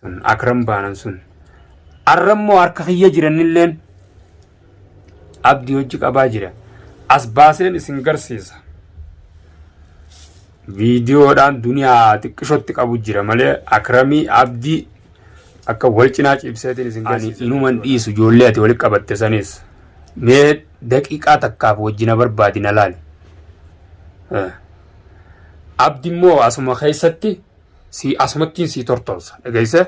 Sun Akram baanan sun. Arrammoo harka kiyya jiranilleen abdii hojii qabaa jira. As baaseen isin garsiisa. Viidiyoodhaan duniyaa xiqqishotti qabu jira malee Akramii abdii akka wal cinaa ciibseetiin isin garsiisa. Inuman dhiisu ijoollee ati walitti qabatte sanis. Mee daqiiqaa takkaaf wajjina barbaadi na laali. Abdi immoo asuma keessatti si asumattiin si tortorsa dhageesse.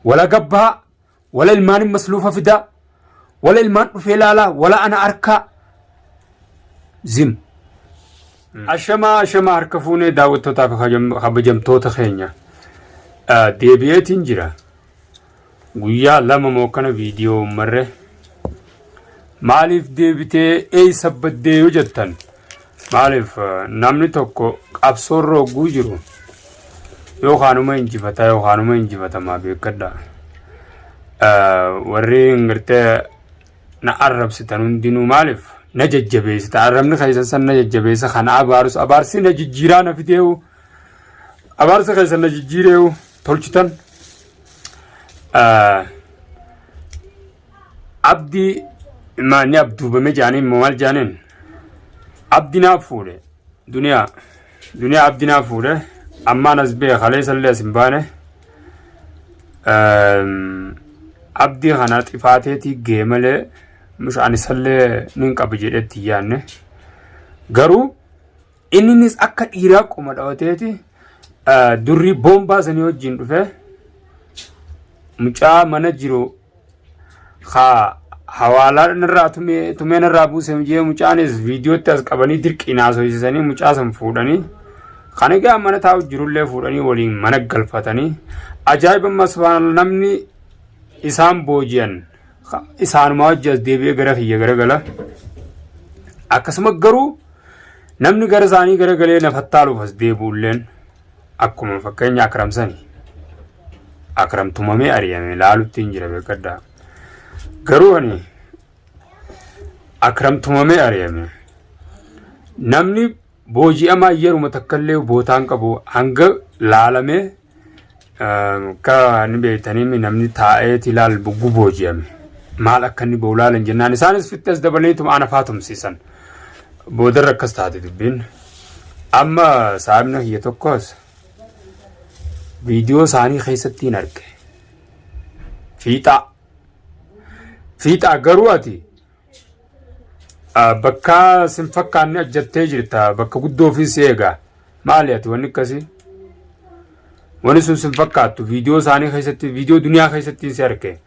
Wala gabbaa wala ilmaan masluufa fidaa wala ilmaan dhufee laalaa wala ana arkaa zim. Ashamaa ashamaa harka fuunee daawwattootaa fi kabajamtoota keenya deebi'eetiin jira. Guyyaa 2 moo kana viidiyoo marre maaliif deebitee eessa baddee yoo jettan maaliif namni tokko qabsoorra hogguu jiru yookaanuma injifataa yookaanuma injifatamaa beekadha. Warri gartee na arrabsitan hundinuu maaliif na jajjabeessita arrabni keessan san na jajjabeessa kan abaarus abaarsi na jijjiiraa na fideewu abaarsa keessan na jijjiireewu tolchitan. Abdii maanni abduubame jaaniin moo maal jaaniin abdi naaf fuudhe duniyaa duniyaa abdi naaf fuudhe ammaan as bee kaleessa illee as hin baane abdii kana xifaateetii gee malee mush ani sallee nin qaba jedhetti hin yaanne garuu Inninis akka dhiiraa qoma dhawateeti durrii boombaa sanii wajjin dhufe mucaa mana jiru haa hawaalaa narraa tumee tumee narraa buuse jee mucaanis viidiyootti as qabanii dirqiin haasofsiisanii mucaa san fuudhanii kan egaa mana taa'u jirullee fuudhanii waliin mana galfatanii ajaa'iba amma subhaanallah namni isaan booji'an isaanumaa wajji as deebi'ee gara kiyya garagala akkasuma garuu Namni gara isaanii garagalee na fattaaluuf as deebi'ulleen akkuma fakkeenya Akram sani. Akram tumamee ari'ame laalutti hin jira beekadhaa. Garuu ani Akram tumamee ari'ame. Namni booji'amaa yeruma takkallee bootaan qabu hanga laalamee Akka ni beektanii namni taa'eeti ilaal bugguu booji'ame. Maal akka inni ba'u laalan jennaan isaanis fitti as dabalaniituma ana faa tumsiisan. Boodarra akkas taate dubbiin. Amma saahibni kiyya tokkos viidiyoo isaanii keessatti hin arge. Fiixaa. Fiixaa garuu ati Bakka sin fakkaanne ajjattee jirta. Bakka guddoo ofii si eega. Maali ati wanni akkasii? Wanni sun sin fakkaattu. Viidiyoo isaanii keessatti, viidiyoo duniyaa keessatti si arge.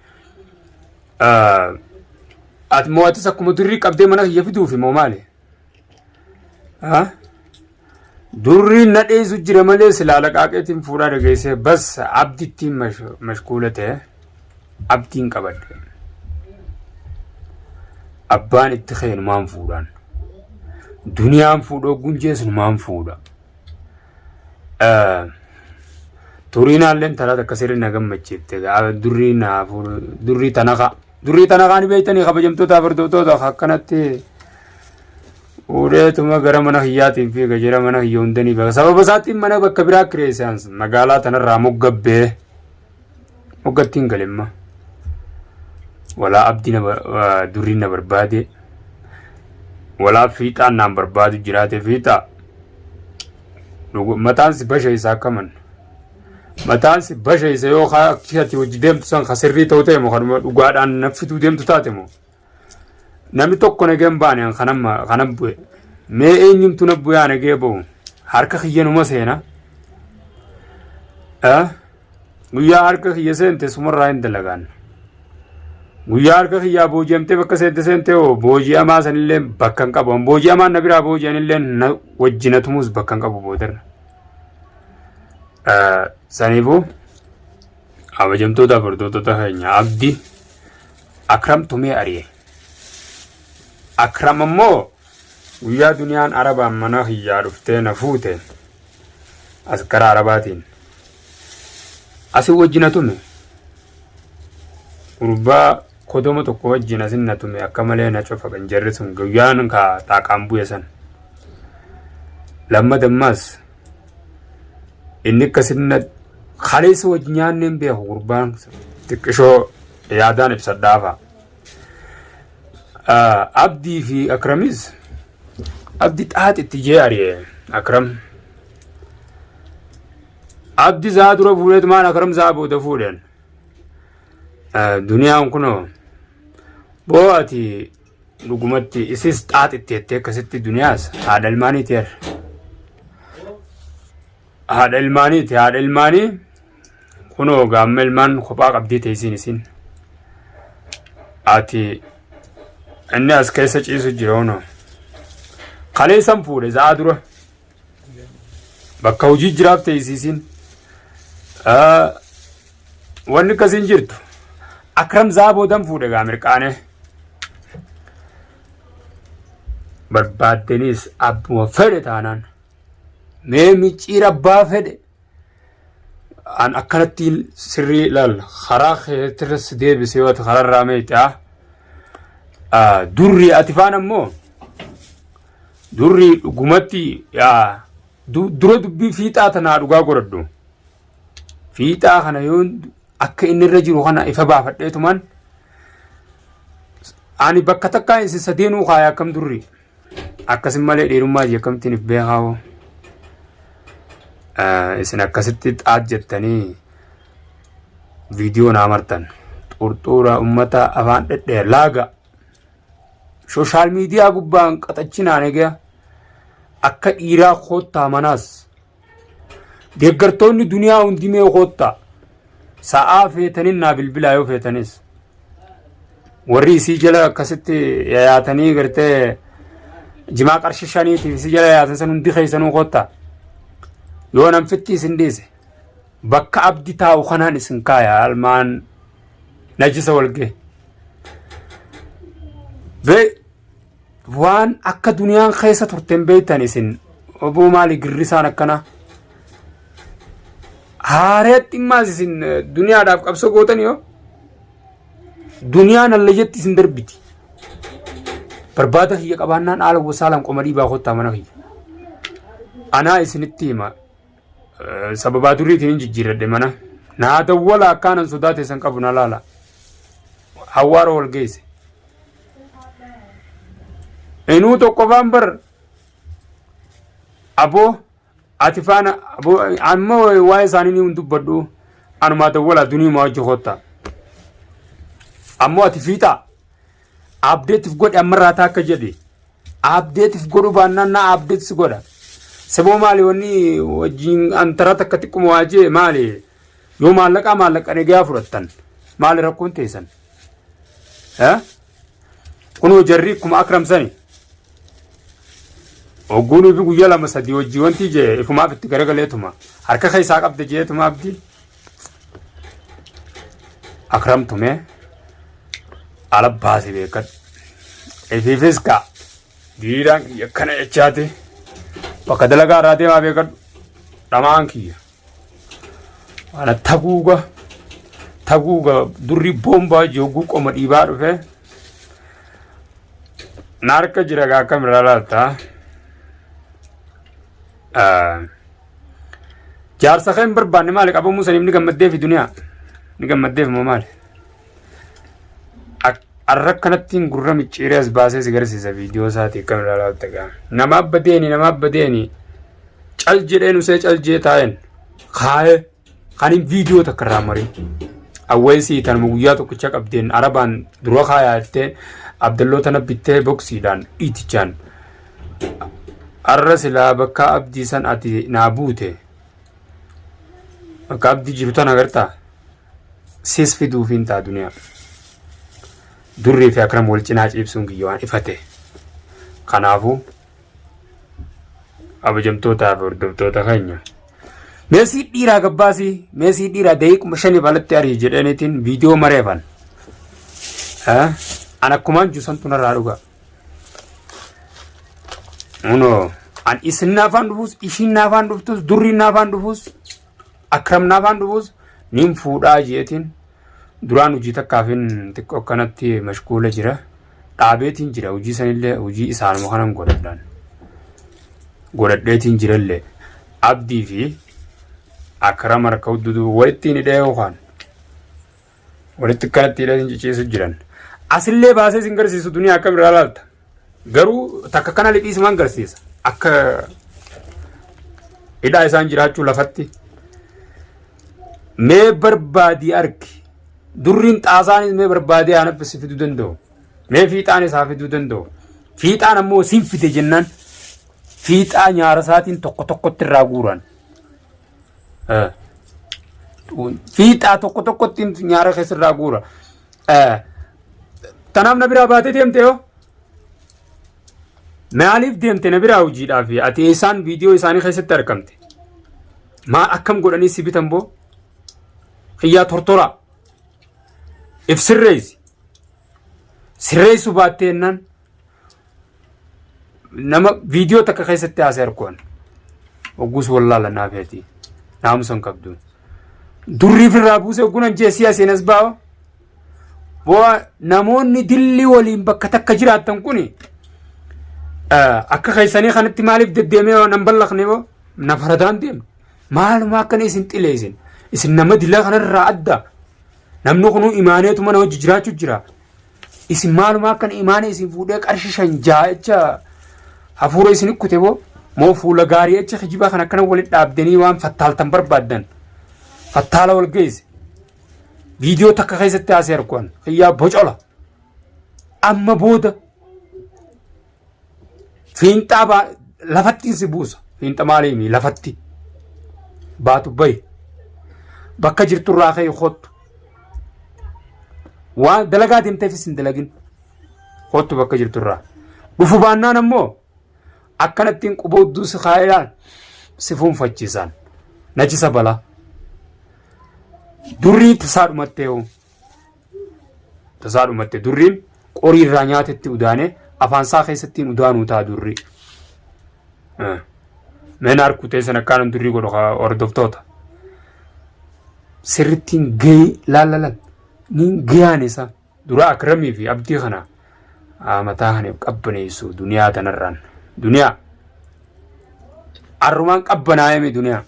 Ati moo atis akkuma durrii qabdee mana kiyya fiduufi moo maali? Durriin na dheessu jira malee silaa laqaaqeetiin fuudhaa dhageessee bas abdittiin mashkuula ta'e abdiin qabadhe. Abbaan itti ka'e numaan fuudhaan. Duniyaan fuudhoo gunjees numaan fuudha. Turiinaalleen taraa takka sirri na gammachiifte durrii naa durrii tanaqa. Durrii tana ni beektanii kabajamtoota hordoftoota akkanatti fuudheetuma gara mana kiyyaatiin fiiga jira mana kiyya hundanii beeka. Sababa isaatiin mana bakka biraa kireessaan magaalaa tanarraa moggabbee moggattiin galemma. Walaa abdii na durriin na barbaade walaa fiixaan naan barbaadu jiraate fiixaa mataan si basheessa akkaman. Mataan si basheessa yoo akki ati hojii deemtu san ka sirrii ta'u ta'e moo kanuma dhugaadhaan na fituu deemtu taate moo namni tokko nagee hin baane kanamma kana bu'e mee eenyumtu na bu'ee nagee ba'u harka kiyya numa seena guyyaa harka kiyya seente sumarraa hin dalagaan guyyaa harka kiyyaa booji'amtee bakka seente seente hoo booji'amaa sanillee bakka hin qabu booji'amaan na biraa booji'anillee na wajjina tumuus bakka hin qabu boodarra. Saniifuu kabajamtoota hordoftoota keenya abdi akram tumee ari'e. Akram ammoo guyyaa duniyaan arabaan mana kiyyaa dhuftee na fuute as karaa arabaatiin asin wajji na tume gurbaa kodoma tokko wajjin asin na tume akka malee na cofa kan jarri sun guyyaan ka xaaqaan bu'e san. Lammata ammaas inni akkasin na Kaleessa wajji nyaannee hin beeku gurbaan xiqqishoo yaadaan ibsadhaafa. Abdii fi Akramis Abdi xaax itti jee ari'e Akram. Abdi zaa dura fuudheetumaan Akram zaa booda fuudhen. Duniyaan kunoo boo ati dhugumatti isis xaax itti jettee akkasitti duniyaas haadha ilmaaniiti herre. Haadha ilmaaniiti haadha ilmaanii kunoo gaamma ilmaan kophaa qabdii teessiin isin. Ati inni as keessa ciisu jira kunoo. Kaleessan fuudhe za'aa dura. Bakka hojii jiraaf teessisiin. Wanni akkasiin jirtu. Akram zaa boodan fuudhe gaa mirqaanee. Barbaaddeniis abbuma fedhe taanaan. Mee micciir abbaa fedhe. An akkanatti sirrii ilaal karaa keetirra si deebise yoo ati kararraa meexaa. Durri ati faan ammoo durri dhugumatti dura dubbii fiixaa tanaa dhugaa godhadhu. Fiixaa kana yoo akka inni irra jiru kana ifa baafadheetumaan ani bakka takkaa isin sadeenuu kaaya akkam durri. Akkasin malee dhiirummaa jee akkamittiin if beekaa hoo? Isin akkasitti xaat jettanii viidiyoo naa martan. Xurxuura ummata afaan dhedheer laaga. Sooshaal miidiyaa gubbaan qaxachinaan egaa akka dhiiraa koottaa manaas. Deeggartoonni duniyaa hundi mee koottaa. Sa'aa feetanin naa bilbilaa yoo feetanis. Warri isii jala akkasitti yayaatanii gartee jimaa qarshii shaniitiif isii jala yayaatan san hundi keessanuu koottaa. Yoo namfitti isin dhiise bakka abdi taa'u kanaan isin kaaya almaan najisa walgee. Bee Waan akka duniyaan keessa turte hin beektan isin. Oboo maali girrisaan akkana. Haareetti immaas isin duniyaadhaaf qabsoo gootan yoo. Duniyaan allayyatti isin darbiti. Barbaada kiyya qabaannaan haala wasaalaan qoma dhiibaa kottaa mana kiyya. Anaa isinitti hima. Sababaa duriitiin hin jijjiirradhe mana. Naa dawwala akkaanan sodaa teessan qabu na laala. Hawwaaroo wal geesse. Inuu tokko faan bar aboo ati faana aboo amma waa'ee isaanii ni hin dubbadhu anumaa dawwalaa duniimaa hojii kotta. Ammoo ati fiixaa abdeetiif godhi ammarraa taa akka jedhi abdeetiif godhu baannaan naa abdeet si godha. Saboo maali wanni wajjin antara takka xiqquma waa jee maali yoo maallaqaa maallaqa nagaa fudhattan maali rakkoon teessan. Kunoo jarri akkuma akram sani. Ogguunii fi guyyaa lama sadii hojii wanti jee ifumaaf itti garagaleetuma. Harka keessaa qabde jeetuma abdii. Akram tumee ala baase beekadhu. Ifiifis kaa diriiraan kiyya akkana jechaati. Bakka dalagaa irraa deemaa beekadhu. Dhamaan kiyya. Ana taguuga taguuga durri boombaa jooguu qoma dhiibaa dhufe na harka jira gaa akkam irraa laalta. Jaarsa kee hin barbaanne maali qabamuu saniif ni gammaddeefi duniyaa ni gammaddeef moo maali? Arra akkanattiin gurra micciiree as baasee si garsiisa viidiyoo isaatii akkam irraa laalta gaa. Nama abba deeni nama abba deeni cal jedhee nusee cal jee taa'een kaa'ee kan hin viidiyoo takka irraa marin. Awweesii tanuma guyyaa tokkicha qabdeen arabaan dura kaayaa jettee abdalloo tana bittee boksiidhaan dhiitichaan. Arra silaa bakka abdii san ati naa buute bakka abdii jiru tana agartaa. Sis fiduufiin ta'a duniyaa. Durrii fi akram wal cinaa ciibsuun kiyya waan ifate. Kanaafuu kabajamtootaa fi hordoftoota keenya. Meesii dhiiraa gabbaasii meesii dhiiraa daqiiquma shaniif alatti arii jedhaniitiin viidiyoo mareefan. An akkumaan jiru santu narraa dhugaa. Kunoo an isin naafaan dhufuus ishiin naafaan dhuftus durriin naafaan dhufuus Akram naafaan dhufuus niin fuudhaa jeetiin duraan hojii takkaafin xiqqoo akkanatti mashkuula jira. Dhaabeetiin jira hojii sanillee hojii isaanuma kanan godhadhaan. Godhadheetiin jirallee abdii fi Akram harka hudduu walitti hin hidhee yookaan walitti akkanatti hidhee ciciisu jiran. Asillee baasee sin garsiisu duniyaa akkam irraa laalta. Garuu takka kana liqiisumaan garsiisa. Akka hidhaa isaan jiraachuu lafatti. Mee barbaadii argi. Durriin xaasaanis mee barbaadee haa si fiduu danda'u. Mee fiixaan isaa fiduu danda'u. Fiixaan ammoo sin fide jennaan fiixaa nyaara isaatiin tokko tokkotti irraa guuran. Fiixaa tokko tokkotti nyaara keessa irraa guura. Tanaaf na biraa baatee deemte yoo? Maaliif deemte na biraa hojiidhaaf? Ati eessaan viidiyoo isaanii keessatti argamte? Maal akkam godhanii si bitan boo? Kiyyaa tortoraa. If sirreessi. Sirreessuu baattee jennaan nama viidiyoo takka keessatti haasa'e arkuwan. Ogguus wallaala naa feeti. Naamusa hin qabdu. Durrii firraa buusee ogguun jeesii asiin as ba'a. Bu'aa namoonni dilli waliin bakka takka jiraattan kuni akka keessanii kanatti maaliif deddeemee waan hin ballaqne boo na faradaan deemne. Maaluma akkana isin xileessin. Isin nama dilaa kanarraa adda. Namni kunuu imaaneetu mana hojii jiraachuu jira. Isin maaluma akkana imaanee isin fuudhee qarshii 5 6 jecha hafuura isin kute boo moo fuula gaarii jecha kijibaa kan akkana walitti dhaabdanii waan fattaaltan barbaaddan. Fattaala wal geesse. Viidiyoo takka keessatti haasee arkuwan kiyyaa bocola. Amma booda fiinxaa baa lafatti si buusa. Fiinxa maaliimi lafatti baatu bahi. Bakka jirturraa ka'e kottu. Waan dalagaa deemteefis hin dalagin. Kottu bakka jirturraa. Dhufu baannaan ammoo akkanattiin quba hudduu si kaa'eedhaan si fuunfachiisaan. Najisa balaa. Durrii tasaa dhumattee hoo. Tasaa dhumatte durriin qorii irraa nyaatetti udaanee afaan isaa keessattiin udaanuu ta'a durrii. Meen harkutee sana akkaan durrii godhu hordoftoota. Sirrittiin gahee laallalan ni gahaan isaa. Dura Akramii fi Abdii kana mataa kana qabbaneessu duniyaa tanarraan. Duniyaa. Arrumaan qabbanaa'eemi duniyaa.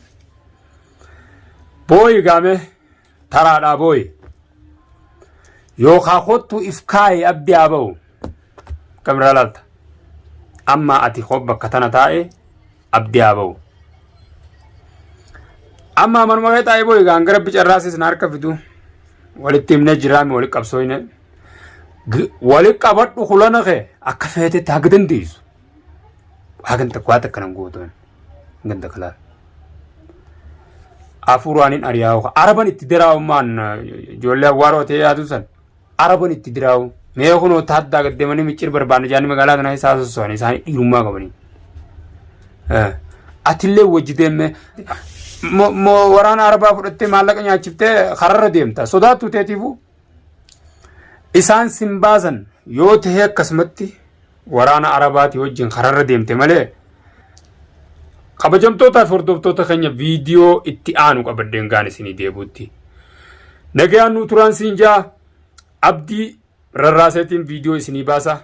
Booyi gaame taraadhaa booyi. Yookaa kottu if kaayi abdii haa ba'u. Kamirraa laalta. Amma ati koo bakka tana taa'e abdii haa ba'u. Amma manuma kee taa'ee booyi gaan gara bicarraasis na harka fidu. Walitti himnee jiraame walitti qabsooyne. Walitti qabadhu kulana kee akka feetetti haga dandeessu. Hagan takka waa takka nan gootu. Hagan takka laal. Afuuraan hin ariyaa'u. Araban itti diraa'ummaan ijoollee awwaaroo ta'ee yaadu san. Araban itti diraa'u. Mee kunoo taaddaa gad deemanii micciir barbaanne jaanii magaalaa kana keessaa sosso'an isaanii dhiirummaa qabanii. Atillee wajji deemee waraana arabaa fudhattee maallaqa nyaachiftee kararra deemta. Sodaattuu teetiifuu isaan sin baasan yoo tahee akkasumatti waraana arabaatii wajjin kararra deemte malee kabajamtootaa fi hordoftoota keenya viidiyoo itti aanu qabadheen gaan isinii deebuutti. Nagayaan nuu turaan siin jaa abdii rarraaseetiin viidiyoo isinii baasa.